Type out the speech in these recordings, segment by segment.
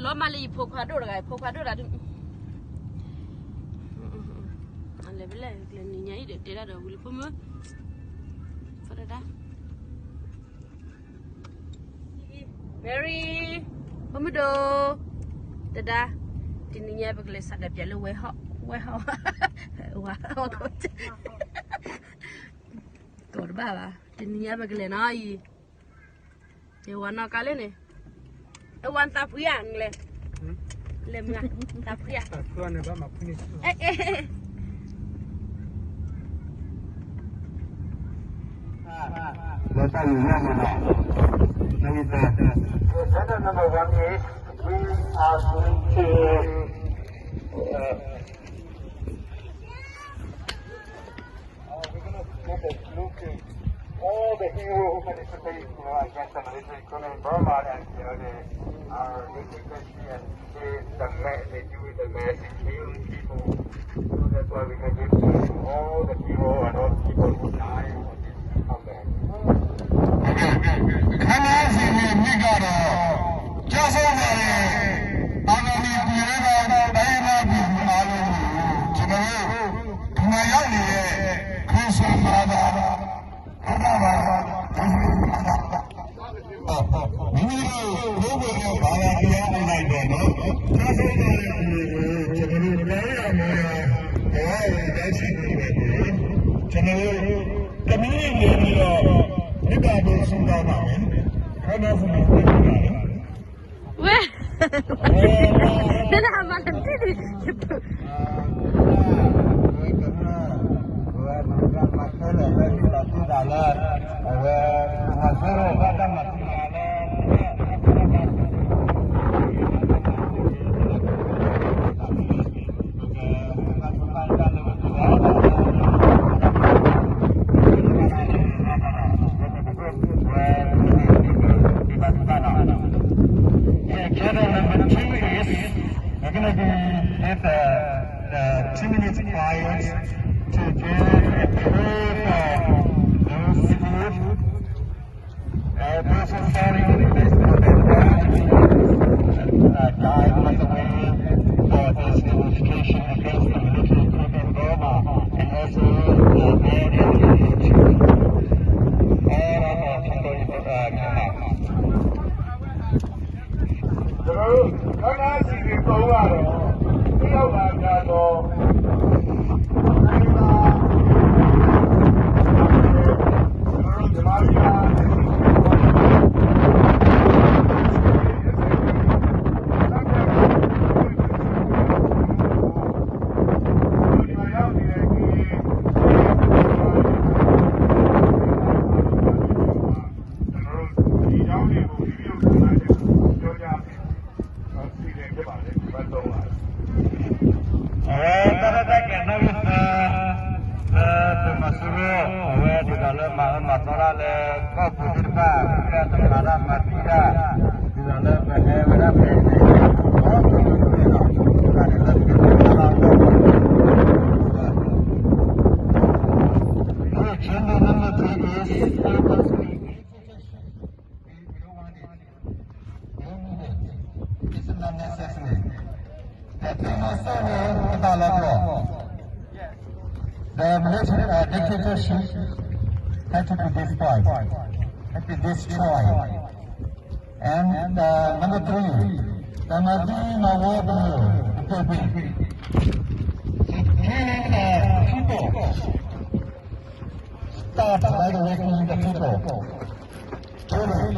လီၤမးလၢယဖိခွါဒိၣ်တဂၤ, ယဖိခွါဒိၣ်တဂၤဒုး, လဲၤဖဲလဲၣ်, ကျဲနံၤညါအံၤဒီး တဲဒၣ်ဒီးဝံၤလၢဖိမုၣ်, ဖဒဒၣ် Mary, ဖိမုၣ်ဒိၣ်, တဒၣ်, တနံၤညါပကလဲၤစးဒၣ်ပၠးလၢ warehouse, warehouse, ဝါ, ကီးတဘၣ်ဘၣ်, တနံၤညါပကလဲၤနီၤအံၤ, ယဝၤနီၢ်ကါလၢန့ၣ်, အဝၤသးဖှံဧါ, လဲၤမုၢ်, သးဖှံဧါ, အဲ Contender number one is, we are going to, uh, uh, we're gonna make a salute to all the heroes who participate, you know, against the military coup in Burma, and, you know, they are really and they, the ma-, they do it the mass in killing people. So that's why we can give to all the hero and all the people who die for this comeback. ခါလၢအစံးန့ၣ်မ့ၢ်ကဒီး, ကျဆုံးသွားတဲ့ အာဏာရှင်ပြည်ထဲက တိုင်းရင်းသားပြည်သူအားလုံးကို ကျွန်တော်တို့ ဒီမှာရောက်နေတဲ့ ခရစ်ယာန်ဘာသာ မိမိတို့ကိုးကွယ်တဲ့ဘာသာတရားအလိုက်ပေါ့နော်။ ကျဆုံးသွားတဲ့သူတွေကို ကျွန်တော်တို့ ပြန်ရမောရဘဝကို ရရှိဖို့အတွက်ကို ကျွန်တော်တို့ တမီးနေပြီးတော့ မေတ္တာပို့ဆုတောင်းပါမယ်။ ခန္ဓာကိုယ်မှာ ဝဲ, တဲဒၣ်အမၤလၢတံၢ်ဒံး Channel number two is, we're gonna be at the, the two minutes quiet to give a prayer for those who, uh, those who falling in this, uh, died on the way for this demonstration against the military coup in Burma, and also, uh, all the, all of our people, uh, came out. ကျွန်တော်တို့ ခန်းသားစီတွေ သုံးကတော့ တစ်ယောက်သာများသော တိုင်းရင်းသား ကျွန်တော်တို့ မြန်မာပြည်မှာ ဒီမှာရောက်နေတဲ့ ကရင် ကျွန်တော်တို့ ဒီကျောင်းတွေကို မိမိတို့ ကိုယ်စားနဲ့ ပြောကြမယ်။ စီစဉ်ဖြစ်ပါတယ်။ ဘတ်သုံးပါ။ အဲ တၢ်ရဲၣ်တၢ်ကျဲၤ နီၣ်ဂံၢ်သၢ လၢသုးမီၤစိရိၤ အဝဲဒ်သိးလၢမၤအၢမၤသီတၢ်လၢ ကီၢ်ပူၤသ့ၣ်တဖၣ် ဒ်သိးလၢမၤတံာ်တာ် ဒ်သိးလၢပဟဲဝဲဒၣ်ဖဲ Agenda number three is It's not necessary. The famous song is about the law. The military, uh, dictatorship had to be destroyed, had to be destroyed. And, uh, number three, the Madina war, the killing of people. Start right away from the people. Killing.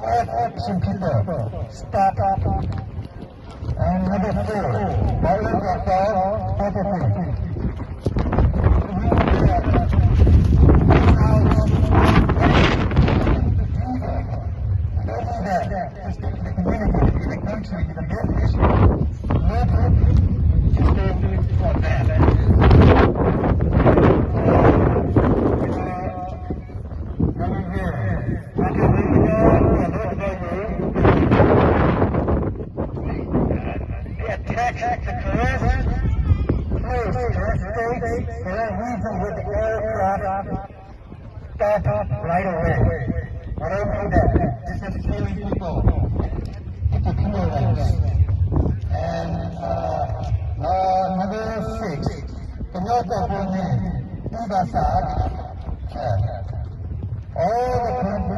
All action people. Stop. And number four, violence of all property. They attacked the Karen First State for that reason with the aircraft. Stop right away. What do you mean that? This is killing people. It's a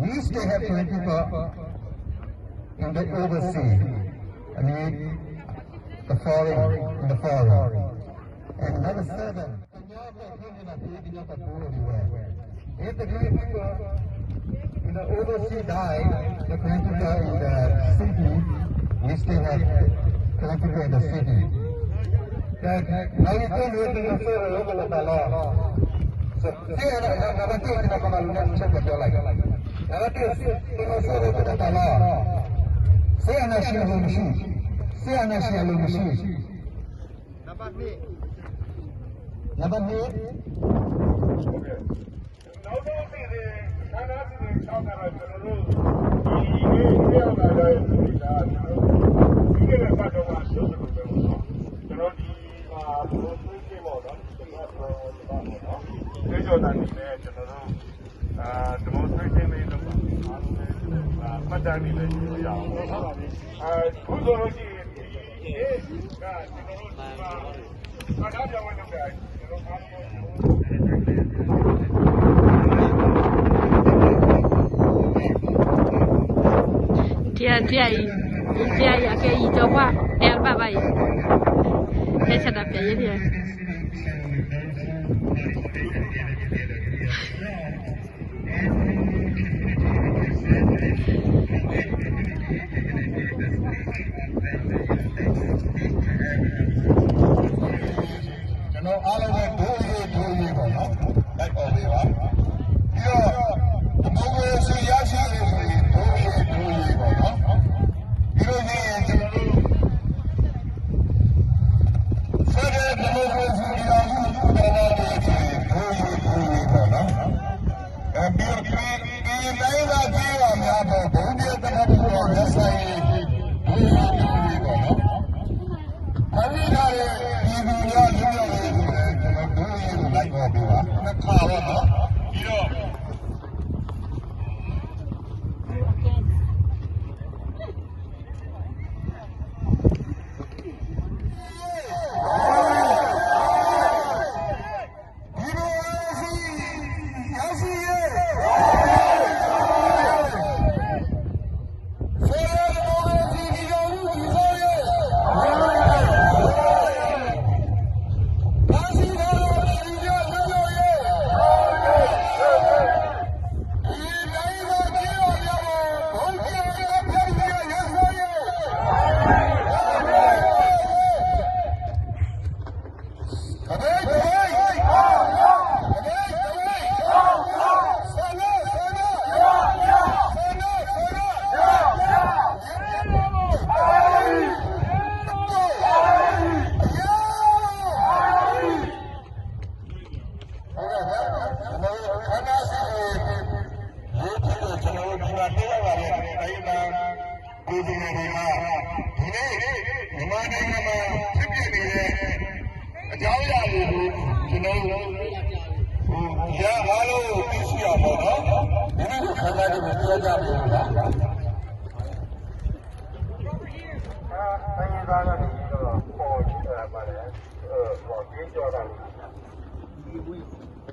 we still have Karen people in the overseas, I mean, the foreign, in the foreign. And number seven, if the Karen people in the overseas die, the Karen people in the city, we still have Karen people in the city. ကဲ နဝံသ့ၣ်လွံၢ် သုးမီၤစိရိၤ အိၣ်ကလီၤသးလီၤ. စ့ နဘၣ်တ့ၢ် နဘၣ်တ့ၢ် သုးမီၤစိရိၤ အိၣ်ကလီၤသးလီၤ. စစ်အာဏာရှင်အလိုမရှိ, စစ်အာဏာရှင်အလိုမရှိ. နံပါတ်နှစ်, နံပါတ်နှစ်, ဟုတ်ကဲ့, နောက်ဆုံးအစီအစဉ် အခမ်းအနားစီစဉ်ဆောင်တာတော့ ကျွန်တော်တို့ ဒီနေ့ စစ်အာဏာရှင်ရဲ့ လူတွေက ကျွန်တော်တို့ ပြီးခဲ့တဲ့ဘက်တုန်းက ပြောသလိုပဲပေါ့နော်။ ကျွန်တော်ဒီမှာ ဘုံသွေးခြင်းပေါ့နော်။ ကျွန်တော် ကျွန်တော်ပေါ့နော်။ ကျေးဇူးတင်နေတယ် ကျွန်တော်တို့ အာ demonstration လေးလုပ်ပါမယ်။ အားလုံးလည်း အာ မှတ်တမ်းတွေလည်း ယူလို့ရအောင်ပေါ့နော်။ အာ အခုဆိုလို့ရှိရင် ဒီနေ့က ကျွန်တော်တို့ဒီမှာ ဆန္ဒပြပွဲလုပ်တာ ကျွန်တော်အားလုံး ထံၣ်အံၤ ထံၣ်အံၤ အကဲအံၤ ကၠီပှၢ် တဲအါတဘၣ်ဘၣ်အံၤ ဟဲဆန္ဒပြ ယဲထံၣ်အံၤ ကျွန်တော်အားလုံးပဲ ဒို့အရေး ဒို့အရေးပေါ့နော်။ လိုက်អော်ပေးပါ။ ပြီးတော့ ဒီမိုကရေစီရရှိရေးဆိုရင် ဒို့အရေး ဒို့အရေးပေါ့နော်။ ပြီးလို့ရှိရင် ကျွန်တော်တို့ ဖက်ဒရယ်ဒီမိုကရေစီပြည်ထောင်စု ထူထောင်ရေးဆိုရင် ဒို့အရေး ဒို့အရေးပေါ့နော်။ အဲ ပြီးတော့ ကရင်တိုင်းရင်းသားဒေသများအပေါ် ဗုံးကြဲသတ်ဖြတ်မှုကို ရပ်စဲရေး ဒို့အရေး ဒို့အရေးပေါ့နော်။ ဖမ်းဆီးထားတဲ့ ပြည်သူများလွတ်မြောက်ရေးကိုလည်း ကျွန်တော် ဒို့အရေးကို လိုက်អော်ပေးပါ။ နှစ်ခါပေါ့နော်။ ပြီးတော့ ဒီမိုကရေစီ ရရှိရေး ဖက်ဒရယ်ဒီမိုကရေစီ ပြည်ထောင်စု တည်ဆောက်ရေး ဖမ်းဆီးထားသော ပြည်သူများ လွတ်မြောက်ရေး ဒီမိုကရေစီ ရရှိရေး ဟုတ်ကဲ့ ကျွန်တော်တို့ ခမ်းနားဆင်ရေး ရေးပြီးတော့ ကျွန်တော်တို့ ဒီမှာ တက်ရောက်လာတဲ့ တိုင်းရင်းသား ကိုယ်စားလှယ်တွေက ဒီနေ့ မြန်မာနိုင်ငံမှာ ဖြစ်ပျက်နေတဲ့ အကြောင်းအရာတွေကို ကျွန်တော်တို့ ဟို ရန်အားလုံးကို သိရှိရပါတော့။ ဒီနေ့ ခမ်းနားကို ပြောကြမယ်လို့ပါ။ တိုင်းရင်းသားကနေပြီးတော့ ပေါ်လာပါတယ်။ အဲ ဟို ပြောကြတာ။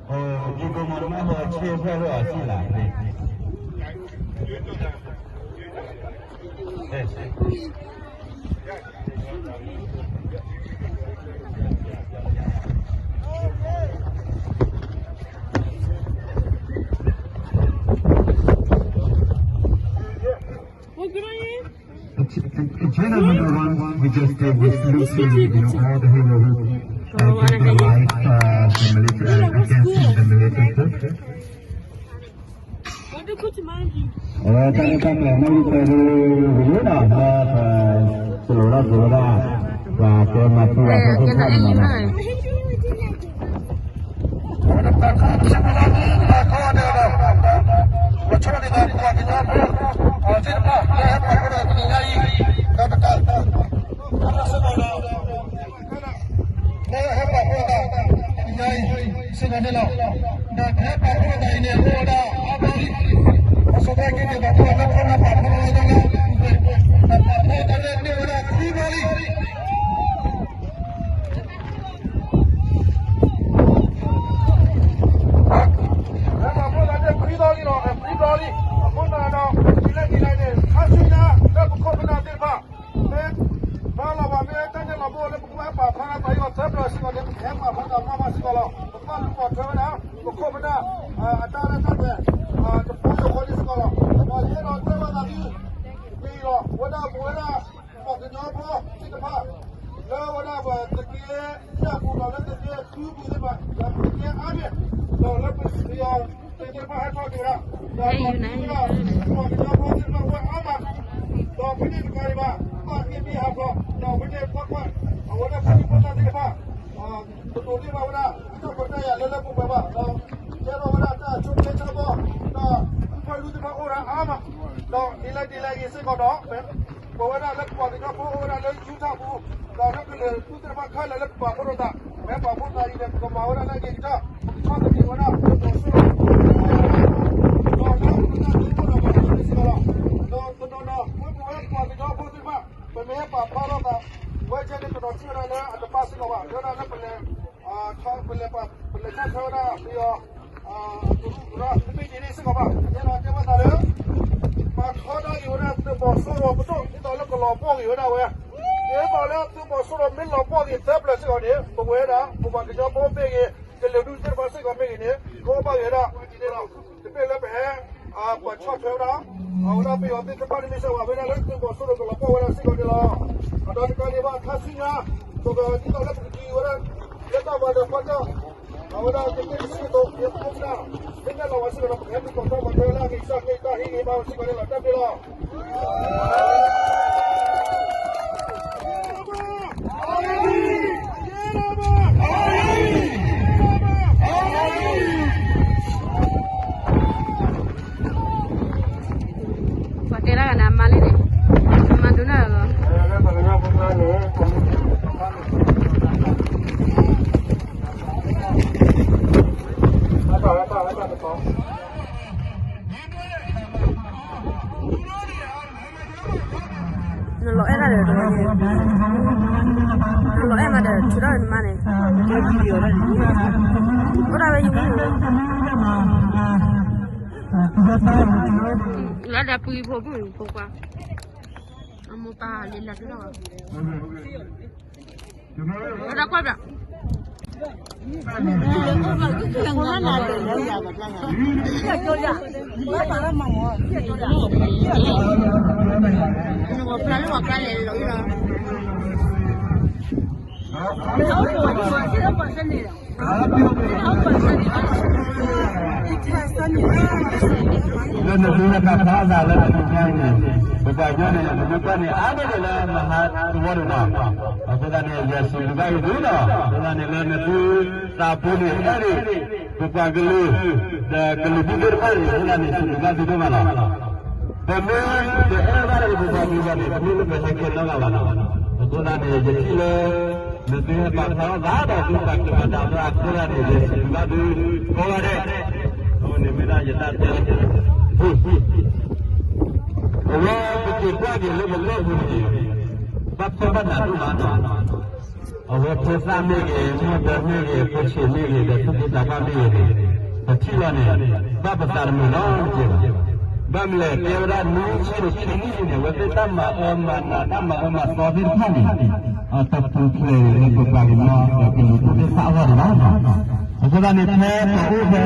ဟို ဒီကမ္ဘာမှာ ချစ်အဖွဲ့လို့ အရှိလား။ အဲ Agenda number one, we just did was salute to, you know, all the heroes who, uh, gave their life, uh, the military, uh, against the military coup. အဝဲတၢ်န့ၣ်တၢ်မၤမ့ၢ်ဝံၤပှဲၤဝံၤလံနီၤ, ဒီးပစၢၤလီၤဒၣ်ပဝဲဒၣ် ပှၤကဲမၤသံအဖိဒိၣ်ထီၣ်န့ၣ်လီၤ. မ့ၢ်ဟဲပာ်ဖှိၣ်သး စ့ၢ်ကီးန့ၣ်လီၤ. ဒီးဖဲပာ်ဖှိၣ်သးအံၤန့ၣ် အိၣ်ဝဲဒၣ်အါဘျီလံ. အဆိကတၢၢ်က့ၤန့ၣ် ပာ်ဖှိၣ်လၢခီနၢ်ပာ်ဖှိၣ်ဝဲဒၣ်လၢ ပာ်ဖှိၣ်တၢ်န့ၣ် န့ၢ်ဝဲဒၣ်ခွံဘျီလံ. ပာ်ဖှိၣ်သးန့ၣ် ခွံဘျီလံလီၤ, ခွံဘျီလံ. အဃိသတးဒီး ဒ်လဲၣ်ဒ်လဲၣ်န့ၣ် ခါဆူညါ လၢပခိၣ်ပနၢ်သ့ၣ်တဖၣ် မ့ၢ် မၤလီၤဘၣ်မ့ၢ်တၢ်န့ၣ်လီၤဘိလၢပကဘၣ်ပာ်ဖျါထီၣ်သးအီၤသၢပျၢၤစ့ၢ်ကီးန့ၣ် ပကဟဲပာ်ဖျါသးမးမးစ့ၢ်ကီးလီၤ. ပကဘၣ်လူၤပိာ်ထွဲဝဲဒၣ် ပခိၣ်ပနၢ် အတၢ်ရဲၣ်တၢ်ကျဲၤ တဘိယူၢ်ဃီန့ၣ်စ့ၢ်ကီးလီၤ. ဒီးယအဲၣ်ဒိးတဲဘၣ်သးသု ဒ်အံၤလီၤ. အဝဲဒၣ်ပဝဲဒၣ် ပှၤကညီဖိသ့ၣ်တဖၣ် လၢအဝဲဒၣ်ပှၤသုးက့ယဲၢ်ပူၤဒီးလၢသုးက့ဃုပူၤသ့ၣ်တဖၣ် ဒီးသုးက့အါန့ၣ် ဒီးလၢပယီၤ သုးသ့ၣ်တဖၣ်ဟဲထီၣ်က့ၤဝဲဒၣ် ဒီးပှၤကညီဖိသ့ၣ်တဖၣ်ဝဲအါမး ဒီးဖဲန့ၣ်တကးဒံးဘၣ် ဘၣ်က့ၤမံဟးဖျိး ဒီးဖဲန့ၣ်ကွၢ်ကွၢ် အဝဲဒၣ်ဖိဒံဖိသၣ်သ့ၣ်တဖၣ် ပဒိးန့ၢ်ဘၣ်ဝဲဒၣ် တၢ်ခွဲးတၢ်ယာ်လၢလၢပှဲၤပှဲၤဘၣ် ဒီးကဲထီၣ်ဝဲဒၣ်တၢ်အဆိကတၢၢ်ဆၢဘီ ဒီးဃုဖၢလူသ့ၣ်တဖၣ်အိၣ်ဝဲဒၣ်အါမး ဒီးဒ်လဲၣ်ဒ်လဲၣ်ဂ့ၤစ့ၢ်ကီးဒီး ပဝဲဒၣ်လၢပှၤကညီဖိအိၣ်ဝဲဒၣ်လၢယူထၣ်ပူၤ ဒီးလၢကလုာ်ဒူၣ်သ့ၣ်တဖၣ်ခဲလၢာ်လၢပပာ်ဖှိၣ်ထီၣ်သး ပဟဲပာ်ဖှိၣ်သးအံၤန့ၣ် ပကမၤဝဲဒၣ်လၢအဂ့ၤကတၢၢ် ပကဆီၣ်သနံးဝဲဒၣ် ပကမၤစိၢ် ဒီးလၢပကနၢ်သ့အိၣ်ဒီးပှၤကညီစ့ၢ်ကီးလီၤ. ဒီးတနီၤနီၤ ပဝဲပှၤကညီဖိသ့ၣ်တဖၣ် ပမ့ၢ်ဟဲပာ်ဖျါထီၣ်သး ဝဲကဲန့ၣ် ပနီၤထံၣ်ဝဲဒၣ်လၢအတဘၣ်စ့ၢ်ကီးဘၣ် တဲဝဲဒၣ်လၢပလဲၤ ပလဲၤဆီၣ်ထွဲဝဲဒၣ်ပယီၤ ကရူၢ်ကရၢ တမ့ၢ်ဒ်န့ၣ်စ့ၢ်ကီးဘၣ် ယအဲၣ်ဒိးတဲဘၣ်သးလၢ ပာ်ထီဒါက့ၤဝဲဒၣ်သုးမီၤစိရိၤပဒိၣ် ဒ်သိးလၢကလီၤပှီၢ်က့ၤဝဲဒၣ်ဝဲ ဒ်သိးလၢသုးမီၤစိရိၤမ့ၢ်လီၤပှီၢ်က့ၤသၢပျၢၤစ့ၢ်ကီးန့ၣ် ပဝဲဒၣ် ပပှၤကညီဖိမ့ၢ်ဂ့ၤ ကလုာ်ဒူၣ်သ့ၣ်တဖၣ်စ့ၢ်ကီးမ့ၢ်ဂ့ၤန့ၣ် ကအိၣ်ဘၣ်က့ၤဝဲဒၣ်ဒ်န့ၣ်လီၤ. တမ့ၢ်လၢပဟဲ ပှၤဆီၣ်ထွဲဝဲဒၣ် အဝဲဒၣ်ပယီၤသ့ၣ်တဖၣ်န့ၣ်မ့ၢ်စ့ၢ်ကီးဝဲဒၣ်လၢသုးမီၤစိရိၤကလီၤပှီၢ်ဝဲဒၣ်စ့ၢ်ကီးန့ၣ်လီၤ. အဒီးတကးဒံးဘၣ်ခါဆူညါ ပကဒ်သိးလၢပကတုၤဝဲဒၣ် လၢတၢ်ဘၣ်ဒီးပှၤကၢ် အဝဲဒၣ်ကသ့ၣ်စ့ၢ်ကီး ယဖိကၢ် မ့ၢ်နဲၣ်လီၤဝဲစ့ၢ်ကီးဒီး ပကဟဲတုၤကီၢ်ထီၣ်မၤထွဲလၢအဂ့ၤကတၢၢ် မ့ၢ်တၢ်ဟ့ၣ်ဂ့ၤဘၣ်ဝဲစ့ၢ်ကီးန့ၣ်လီၤ. တၢ်ဘျုးလီၤ. ပှၤတဲဒၣ်ဂၤန့ၣ် အမါလံန့ၣ် အမါဒိၣ်နၢ်လီၤ. နလီၤအဲၣ်ဒၣ်ဒီးတဝဲန့ၣ်, နလီၤအဲၣ်မးဒီး ထုးထီၣ်နမါန့ၣ်, အိၣ်ဒၣ်ဝဲယဝံၤ, လၢဒီးပှံၤဖိမုၣ်ဖိခွါ, အမိၢ်ပၢ်လံလၢဒၣ်ဝဲ, ဝဲဒၣ်ကွၢ်ဘၣ် လၢနသုတၢ်ဖးသးလၢတနံၤညါအံၤန့ၣ်, ပပှၤကညီန့ၣ် ပမ့ၢ်ကွၢ်န့ၣ် အါန့ၢ်ဒံးလၢမဟါတဝီန့ၣ်လီၤ. အဃိသတးန့ၣ် ယစံးဘျုးဘၣ်က့ၤသုဒီး အဃိသတးန့ၣ် လၢနသုသးပူၤန့ၣ်အဲၣ်ဒံး ပပှၤကလုာ် ဒီးကလုာ်ဒူၣ်သ့ၣ်တဖၣ်န့ၣ် အဃိသတးန့ၣ် စံးဘျုးဘၣ်သုဒိၣ်မးလီၤ. ပမ့ၢ်တအဲၣ်ဘၣ်ဒီးပပှၤကလုာ်ဘၣ်န့ၣ် ပမ့ၢ်လၢပဟဲခဲနီတဂၤဘၣ်လီၤ. အဃိသတးန့ၣ် ယထံၣ်လၢ နသုဟဲပာ်ဖျါထီၣ်သးဒီးသုသးကျဲၤမၤတၢ်အဃိသတးန့ၣ် ယစံးဘျုးဘၣ်သုကိးဂၤဒဲး, အဝဲန့ၣ်မ့ၢ်ဒၣ်ယတၢ်တဲ အဝဲပက့ၤကွၢ်က့ၤလၢပဂီၢ်ပူၤန့ၣ် ဘၣ်ဖှီၣ်ဘၣ်နးဒိၣ်မးနီၤ, အဝဲဖိသၣ်မ့ၢ်ဂ့ၤ, မိၢ်ပၢ်မ့ၢ်ဂ့ၤ, ဖိဆံးမ့ၢ်ဂ့ၤ, ဒီးသူၣ်က့သးပှၢ်မ့ၢ်ဂ့ၤန့ၣ်, ပထံၣ်လီၤန့ၣ် ဘၣ်ပသးတမုာ်နီတကဲးဘၣ်. ဘၣ်မနုၤလဲၣ်, ကဲဝဲဒၣ်နွံဆံဒီးခံနံၣ်အံၤန့ၣ် အဝဲသ့ၣ်တၢ်မၤအၢမၤနး တၢ်မၤအၢမၤသီသ့ၣ်တဖၣ်န့ၣ် တပူၤဖျဲးလၢပပှၤကညီဒီးကလုာ်ဒူၣ်သ့ၣ်တဖၣ်အဂီၢ်န့ၣ်ဘၣ်. အဃိသတးန့ၣ် ဖဲပအိၣ်ဖဲ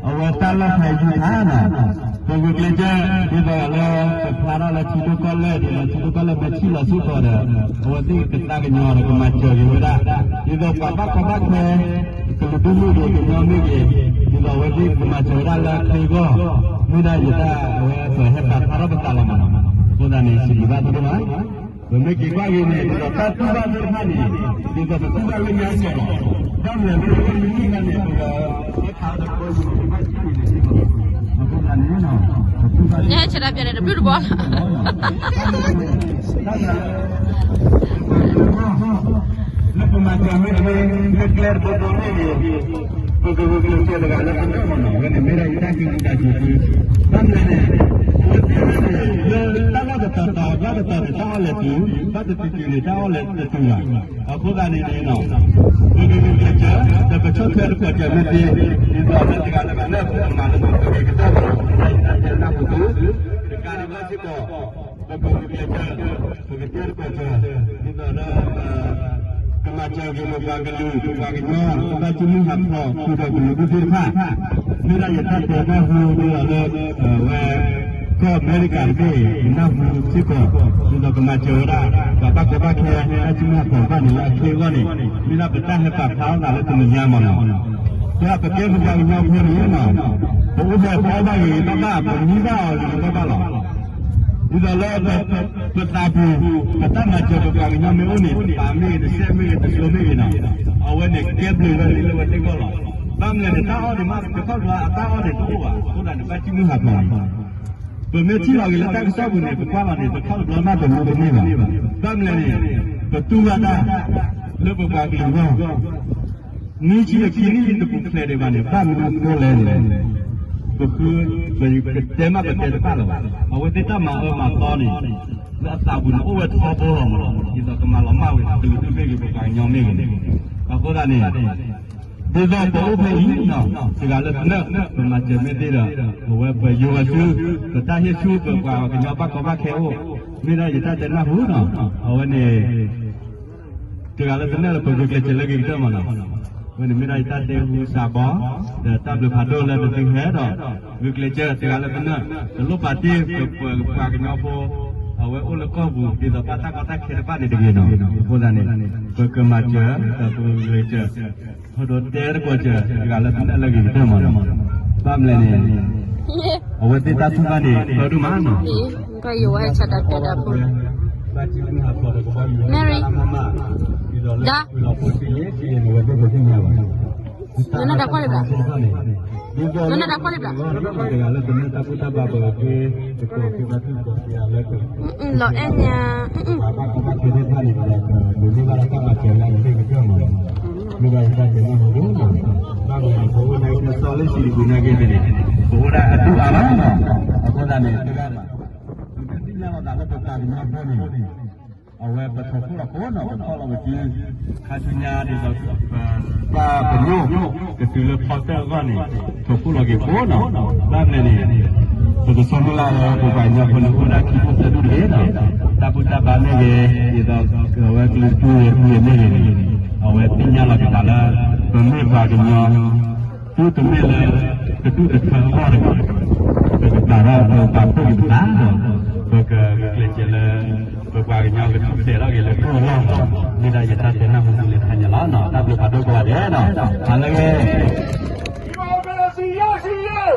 အဝဲတၢ်လီၢ်ဖးယံၤဖးနီၤ, ပဂုာ်ကျဲးစၢး ဒ်သိးလၢပဖျါထီၣ်လၢထံဒိၣ်ကီၢ်လဲၢ် ဒ်သိးထံဒိၣ်ကီၢ်လဲၢ်မ့ၢ်ထံၣ်လီၤစ့ၢ်ကီးဒီး အဝဲသ့ၣ်ကသးကညီၤဒီးကမၤစၢၤက့ၤဝဲဒၣ် ဒ်သိးပှၤဘၣ်ကီဘၣ်ခဲ ကလုာ်ဒူၣ်မ့ၢ်ဂ့ၤ ကညီမ့ၢ်ဂ့ၤ ဒ်သိးအဝဲသ့ၣ်ကမၤစၢၤဝဲဒၣ်လၢအချ့အဂီၢ်, မ့ၢ်ဒၣ်ယတၢ်အဝဲပဟဲပာ်ဖျါထီၣ်ပသးလီၤမးနီၤ. အဃိသတးန့ၣ် စံးဘျုးဘၣ်သုဒိၣ်မး. ပမ့ၢ်က့ၤကွၢ်က့ၤန့ၣ် ဒ်သိးတၢ်တူၢ်ဘၣ်သ့ၣ်တဖၣ်န့ၣ် ဒ်သိးပတူၢ်ဘၣ်လၢညါစ့ၢ်ကီးလီၤ. ဘၣ်မနုၤလဲၣ် လၢမုၢ်နံၤခါန့ၣ် ပကဟဲခးဒီးပှၤယိၤန့ၣ် ဘၣ်ထံၣ်န့ၣ် အဃိသတးန့ၣ် ပတူၢ်ဘၣ် ညါဟဲဆဲးတၢ်ပျးန့ၣ် တဘျုးတဘီ လၢပမၤစၢၤမ့ၢ်ဂ့ၤ လၢကျဲတဘိဘိမ့ၢ်ဂ့ၤ ပကဂုာ်ကျဲးစၢးတဂၤလၢပကမၤနီၤ အဝဲန့ၣ်မ့ၢ်ဒၣ်ယတၢ်ကံၣ်ကံၣ်တၢ်စူၤသု, ဘၣ်မနုၤလဲၣ်န့ၣ် အဝဲသ့ၣ်န့ၣ် လၢတၢ်လီၢ်တတီၤတီၤ ဘၣ်တတီၤန့ၣ် တၢ်အီၣ်လဲၤတုၤ, ဘၣ်တတုၤတုၤန့ၣ် တၢ်အီၣ်လဲၤတတုၤဘၣ်. အဃိသတးန့ၣ်န့ၣ် ပကဂုာ်ကျဲးစၢး ဒီးပဆီၣ်ထွဲသကိးစၢၤမ့ၢ်သ့, ဒ်သိးလၢတဂၤလၢ်လၢ်လၢပကမၤလၢပကဂဲၤကတၢၢ်ဘၣ် လၢယတၢ်တဲနၢ်ဟူသု, တကးဒံးဘၣ်စ့ၢ်ကီး ပကဂုာ်ကျဲးစၢး ပကတဲသကိးစၢၤ ဒ်သိးလၢ ကမၤစၢၤက့ၤပပှၤကလုာ် ပပှၤကညီ ပဘၣ်ဃ့ၢ်မှံဟးဖျိးဃုာ်ဒီးကလုာ်ဒူၣ်သ့ၣ်တဖၣ်, မ့ၢ်ဒၣ်ယတၢ်တဲနၢ်ဟူဒ်သိးလၢ အဝဲ ကီၢ်အမဲရကၤတဘ့ၣ် ယနၢ်ဟူစ့ၢ်ကီး ဒ်သိးကမၤစၢၤဝဲဒၣ် ပှၤဘၣ်ကီဘၣ်ခဲ တၢ်ဃ့ၢ်မှံဟးဖျိးတဖၣ်န့ၣ် လၢအချ့အဂီၢ်န့ၣ် မ့ၢ်ဒၣ်ပတၢ်ဟဲပာ်ဖျါထီၣ်သးလၢတနံၤညါမးနီၤ, ဒီးပကဲပပှၤကညီဖိန့ၣ် ပအိၣ်ဖဲပအီၣ်ဘၣ်ဂ့ၤဂ့ၤဘၣ်ဘၣ် ပမံဘၣ်အီၤဂ့ၤဂ့ၤဘၣ်ဘၣ်လီၤ. ဒ်သိးလၢ ပသးပူၤ ပတၢ်မၤစၢၤပပှၤကညီမ့ၢ်အိၣ်န့ၣ် ပပာ်မ့ၢ်ဂ့ၤ တစဲးမ့ၢ်ဂ့ၤ တစိမ့ၢ်ဂ့ၤနီၤ, အဝဲန့ၣ်ကဲဘျုးဝဲလၢဝဲသ့ၣ်အဂီၢ်လီၤ. ဘၣ်မနုၤလဲၣ်န့ၣ် တၢ်အီၣ်န့ၣ်မ့ၢ်တခီတဘျီအတၢ်အီၣ်န့ၣ်တအိၣ်ဘၣ် အဃိသတးန့ၣ် ဘၣ်ဃ့ၢ်မှံဟးဖျိးန့ၣ် ပမ့ၢ်ထံၣ်လီၤက့ၤလၢတၢ်ကစီၣ်ပူၤန့ၣ် ပကွၢ်လီၤန့ၣ် တခီတဘျီနီတမံၤတန့ၢ်ဘၣ်. ဘၣ်မနုၤလဲၣ်န့ၣ် ပတူၢ်ဘၣ်တၢ် လၢပပှၤကလုာ်အဂီၢ် နွံဆံဒီးခံနံၣ်တပူၤဖျဲးဒံးဘၣ်န့ၣ် ဘၣ်မနုၤအဃိလဲၣ်န့ၣ် ပဃု ပကတဲမးပတဲတဘၣ်လၢၤဘၣ်. အဝဲသ့ၣ်တၢ်မၤအၢမၤသီန့ၣ် လၢအသးပူၤန့ၣ် အိၣ်ဝဲထီဘိလီၤမးလီၤ. ဒ်သိးကမၤလီၤမၢ်ဝဲကလုာ်ဒူၣ်မ့ၢ်ဂ့ၤ ပပှၤကညီမ့ၢ်ဂ့ၤန့ၣ် အဃိသတးန့ၣ် ဒ်သိးပအိၣ်ဖဲအံၤ တဂၤလၢ်တနၢၣ် ပမၤစၢၤမ့ၢ်သ့ဒီး အဝဲပယိၤဝဲဆူ ပတၢ်ဟ့ၣ်ဆူၣ်ပပှၤကညီဘၣ်ကီဘၣ်ခဲအိၣ် မ့ၢ်ဒၣ်ယတၢ်တဲနၢ်ဟူနီၤ အဝဲန့ၣ် တဂၤလၢ်တနၢၣ်လၢပဂုာ်ကျဲးစၢးလၢအဂ့ၤကတၢၢ်မးနီၤ, အဝဲန့ၣ်မ့ၢ်ဒၣ်ယတၢ်တဲဟူစှၤဘီ, ဒီးတၢ်ဘျုးဖးဒိၣ်လၢနသုဟဲဒီး ဂုာ်ကျဲးစၢးတဂၤလၢ်တနၢၣ်, တလိၣ်ပာ်တ့ၢ်ပပှၤကညီဖိ အဝဲအိၣ်လၢကီၢ်ပူၤ ဒ်သိးဘၣ်တၢ်ကီတၢ်ခဲတဖၣ်န့ၣ်တဂ့ၤနီၤ, အဃိသတးန့ၣ် ပကမၤစၢၤ ဒီးပဂုာ်ကျဲးစၢး ဟီဒိးတဲသကိးစၢၤ တဂၤလၢ်တနၢၣ်လၢအဂ့ၤကတၢၢ်မးနီၤ, ဘၣ်မနုၤလဲၣ်န့ၣ် အဝဲသ့ၣ်တၢ်ထုကဖၣ်န့ၣ် ဖၢဒိၣ်မးနီၤ Mary, ဒါ, နနၢ်တၢ်ကွၢ်လံဘျီ, နနၢ်တၢ်ကွၢ်လံဘျီ, လီၤအဲၣ်ညါ, ပအိၣ်ဒၣ်အဒူၣ်အါဘၣ်နီၤ, အဃိသတးန့ၣ် ပသ့ၣ်ညါလီၤသးလၢပပှၤကညီဖိန့ၣ် အဝဲပထီၣ်ခိၣ်လီၤခိၣ်နီၤ, ပထီၣ်လီၤကစု ခါဆူညါဒ်သိး ပပာ်ပညိၣ် ကတုၤလၢဖီတၢၣ်အဂီၢ်န့ၣ် ထီၣ်ခိၣ်လီၤက့ၤဖိနီၤ, ဘၣ်မနုၤလဲၣ်န့ၣ် ပကဆိကမိၣ်လၢအဝဲပပှၤကညီဖိန့ၣ် အိၣ်ဝဲဒၣ်ခံဘိသၢဘိတက့ၢ်နီၤ, တၢ်ဘူၣ်တၢ်ဘါမ့ၢ်ဂ့ၤ, ဒ်သိးအဝဲကလုာ်ဒူၣ်ဂ့ၤမ့ၢ်ဂ့ၤန့ၣ် အဝဲသ့ၣ်ညါလီၤက့ၤသးလၢ ပမ့ၢ်ပှၤကညီ သုတမ့ၢ်လၢ ကဒူၣ်ကထၢအဂီၢ်တဂ့ၤ, ပကပာ်ထီၣ်ပပာ်ဖှိၣ်က့ၤပသးဒီး ပကဂုာ်ကျဲးစၢးလၢ ပပှၤကညီကထူၣ်ဖျဲးထီၣ်က့ၤလၢကျိၣ်အလီၢ်, မ့ၢ်ဒၣ်ယတၢ်တဲနၢ်ဟူသုလၢခါညါလီၤနီၤ, တၢ်ဘျုးဖးဒိၣ်ကိးဂၤဒဲးနီၤ, ဟါလၢဂ့ၤ Democracy ရရှိရေး!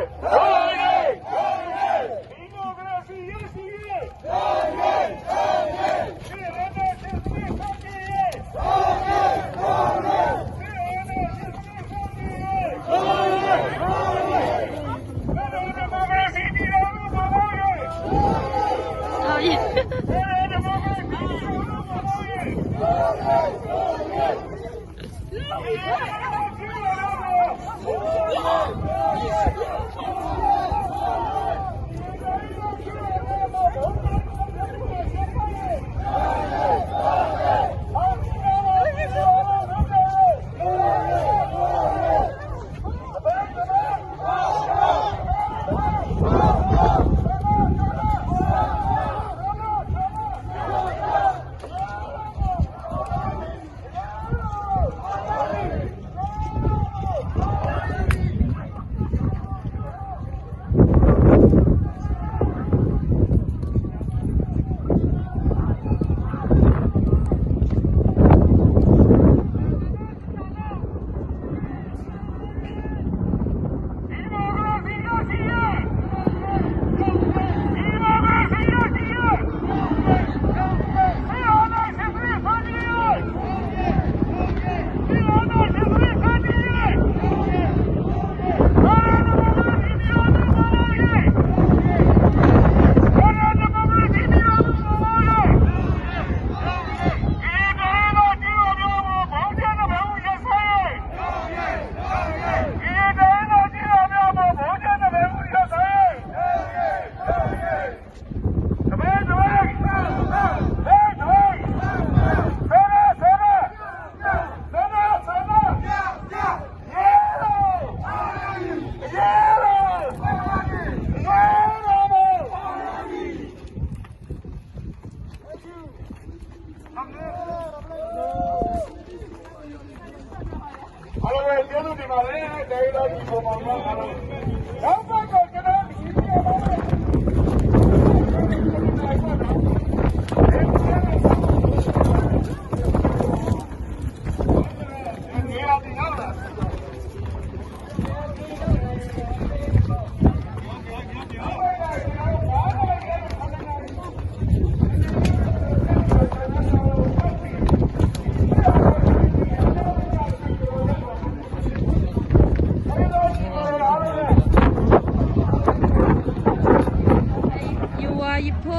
ယဝၤယဖိ,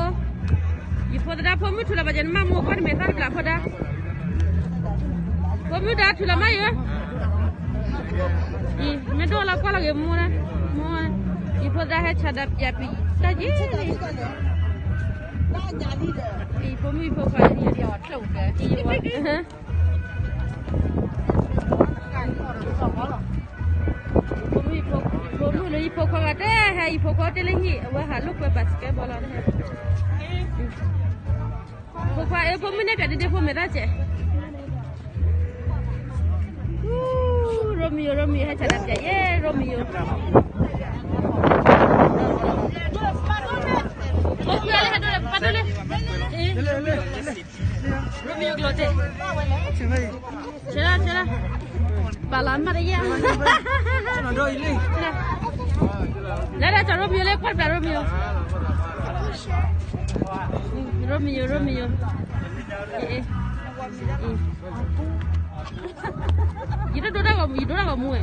ယဖိသဒါဖိမုၣ်ထူလီၤဘၣ်ယဲ နမၤမိၢ်ကွၢ်တမဲာ်သၣ်တဘျးဖိဒါ, ဖိမုၣ်ဒါထူလီၤမးယၤ, အံၤ မ့ၢ်ဒိၣ်လီၤကွၢ်လီၤဂ့ၤမိၢ်, မိၢ်, ယဖိသဒါဟဲဆါဒါပျးပံၤ, တၢ်ယံၤ, အံၤ ဖိမုၣ်ဖိခွါ, ယဝၤ ဖိမုၣ်လၢယဖိခွါဂၤတဲဟဲ, ယဖိခွါတဲလၢဟံၣ် အဝဲဟးလိာ်ကွဲ basketball လီၤ, ဖိခွါအၢ ဖိမုၣ်န့ၣ် ပျးဒ်ဒ့ဖိမဲာ်တၢ်စဲး, ရိမံယိၤ ရိမံယိၤ ဟဲဆါဒါပျးယဲ ရိမံယိၤ, ဖိခွါလၢဟဲဒိၣ်လၢပပၢ်ဒိၣ်လၢ, ရိမံယိၤကျိၤတဲ ဆဲလီၤ ဆဲလီၤ, ဘၣ်လီၤမးတယဲၢ်, လၢဒၣ်စီၤရိမံယိၤလၢကွၢ်တပျးရိမံယိၤ, ရိမံယိၤ ရိမံယိၤ, ယတဒိတၢ်ဂီၤမူ ယဒိတၢ်ဂီၤမူဝဲ,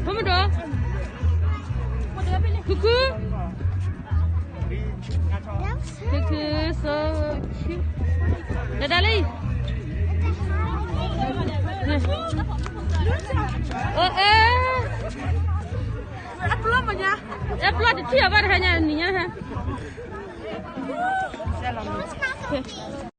ဖိမုၣ်ဒိၣ်, ခုခု ခုခု စိ ခု ဒဒါလံ, အိၣ်အဲ, အပျီၢ်မညါ, အပျီၢ်တထံၣ်အဘၣ်တဟါညါနံၤညါဟဲ